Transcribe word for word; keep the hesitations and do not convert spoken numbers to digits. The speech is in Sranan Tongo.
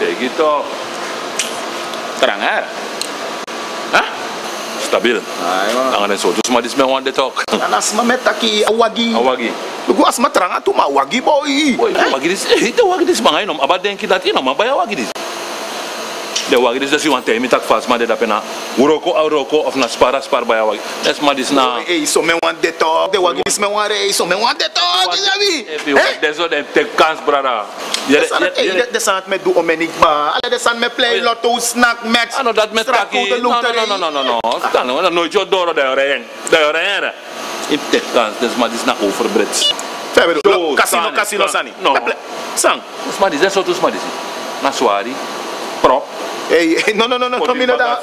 Teki tok. Tranga. Stabil. Nanga den sortu sma disi mi e wani de tok. Nanga sma mi e taki a wagi. A wagi. Luku a sma tranga tu, ma a wagi boi. Boi, a wagi disi, eh, den wagi disi mi anga yu no, a ben denki dati yu no man bai a wagi disi. Den wagi disi, dus yu wani taigi mi taki fa a sma de dape na wroko a wroko of na spar a spar bai a wagi. Den sma disi na. Ei, so mi e wani de tok. Den wagi disi mi e wani rei, so mi e wani de tok. Efu yu wani de so, den teki kans, brada. Den sani mi e du omeni kba. Ala den sani mi e plei, lotto, snack, match. A no dati mi e taki. No, no, no, no, no, no. Noiti yu o doro, dan yu o rei en. Dan yu o rei en. Yu teki kans, den sma disi na overbred. Fa yu e du? Casino, casino sani. No. San? Den sma disi, den sortu sma disi na swari. Prop. Ei, no, no, no, no, mi no da.